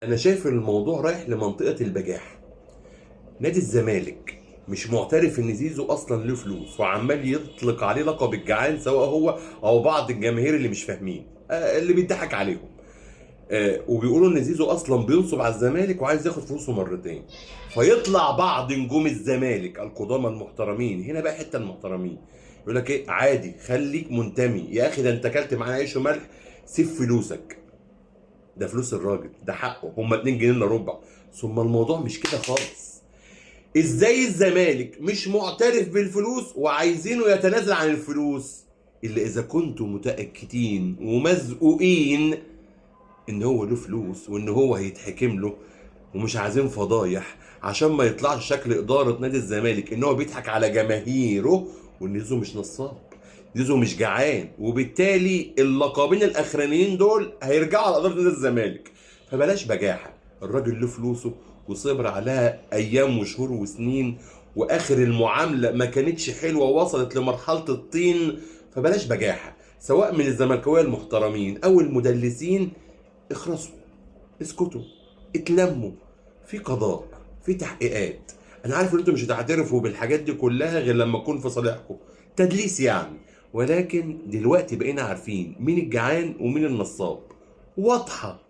انا شايف الموضوع رايح لمنطقه البجاحة. نادي الزمالك مش معترف ان زيزو اصلا له فلوس، وعمال يطلق عليه لقب الجعان، سواء هو او بعض الجماهير اللي مش فاهمين، اللي بيضحك عليهم، وبيقولوا ان زيزو اصلا بينصب على الزمالك وعايز ياخد فلوسه مرتين. فيطلع بعض نجوم الزمالك القدامى المحترمين، هنا بقى حتة المحترمين، يقول لك ايه؟ عادي، خليك منتمي يا اخي، ده انت اكلت معانا عيش وملح، سيب فلوسك، ده فلوس الراجل، ده حقه، هما 2 جنيه الا ربع. ثم الموضوع مش كده خالص. ازاي الزمالك مش معترف بالفلوس وعايزينه يتنازل عن الفلوس؟ الا اذا كنتم متاكدين ومزقوقين ان هو له فلوس وان هو هيتحكم له، ومش عايزين فضايح عشان ما يطلعش شكل ادارة نادي الزمالك ان هو بيضحك على جماهيره، وان زيزو مش نصاب، زيزو مش جعان، وبالتالي اللقبين الاخرانيين دول هيرجعوا على ادارة نادي الزمالك. فبلاش بجاحه، الراجل له فلوسه وصبر عليها ايام وشهور وسنين، واخر المعاملة ما كانتش حلوة ووصلت لمرحلة الطين. فبلاش بجاحه، سواء من الزملكاويه المحترمين او المدلسين. اخرسوا، اسكتوا، اتلموا، في قضاء، في تحقيقات. انا عارف ان انتوا مش هتعترفوا بالحاجات دي كلها غير لما تكون في صالحكم، تدليس يعني. ولكن دلوقتي بقينا عارفين مين الجعان ومين النصاب، واضحة.